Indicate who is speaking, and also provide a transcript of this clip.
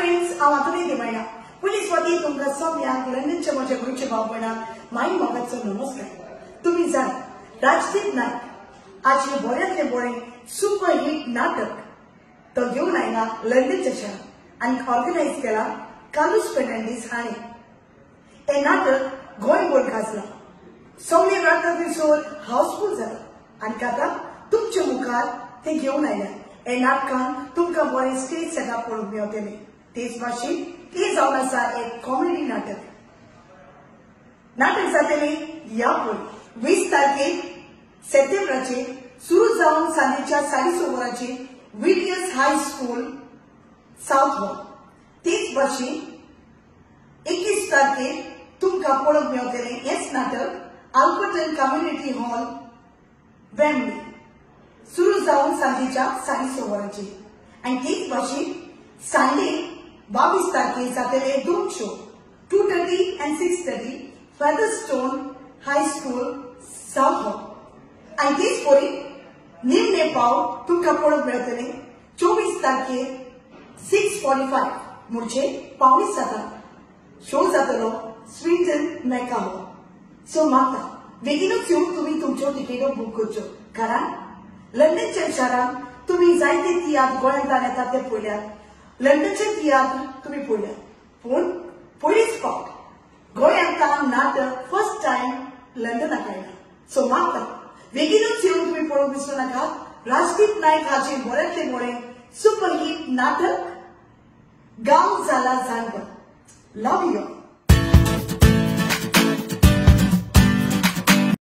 Speaker 1: Friends, हांव आतुनूय दिमायना police वाती तुमकां सगळ्यांक लंडनच्या म्हज्या गोंयच्या भाव भयणांक माई मोगाचो नमस्कार. तुमी जाण राजदीप नायक आजचे बऱ्यांतलें बरें सुपर हिट नाटक तो घेवन आयला लंडनच्या शारांत आनी ऑर्गनायज केला कार्लूस फेर्नांडीस हाणें. हें नाटक गोंयभर गाजलां, सगळे रात्र दिसोर हाऊसफूल जाता आनी आतां तुमच्या मुखार ते घेवन आयल्या. हे नाटकान तुमकां बरें स्टेज सेटअप पळोवंक मेळटलें. तेच भाशेन ते जावन आसा एक कॉमेडी नाटक. नाटक जातलें ह्या पळय 20 तारखेक सप्टेंबराचेर सुरू जावन सांजेच्या 6:30 वरांचेर VTS high school south hall. तेच भाशेन 21 तारखेक तुमकां पळोवंक मेळटलें हेच नाटक आल्बर्टन कम्युनिटी हॉल वेम्बली सुरू जावन सांजेच्या 6:30 वरांचेर. आनी तेच भाशेन संडे 22 तारखेक जातले 2 show 2:30 and 6:30 Featherstone high school south hall. आनी तेच परी निमणे पावट तुमकां पळोवंक मेळटलें 24 तारखेक 6:45 म्हणजे 6:45 शो जातलो स्विंटन मेका हॉल. सो मागता बेगीनूच येवन तुमी तुमच्यो तिकेटो बूक करच्यो, कारण लंडनच्या शारांत तुमी जायते तियात्र गोंयांतल्यान येतात ते पळयल्यात, लंडनचे तियात्र तुमी पळयल्यात, पूण पयलीच फावट गोंयांतल्यान नाटक फर्स्ट टायम लंडनाक आयला. सो मागता बेगीनूच येवन तुमी पळोवंक विसरूं नाका राजदीप नायक हाचें बऱ्यांतलें बरें सुपर हिट नाटक गांव जाला जाणकर. Love you.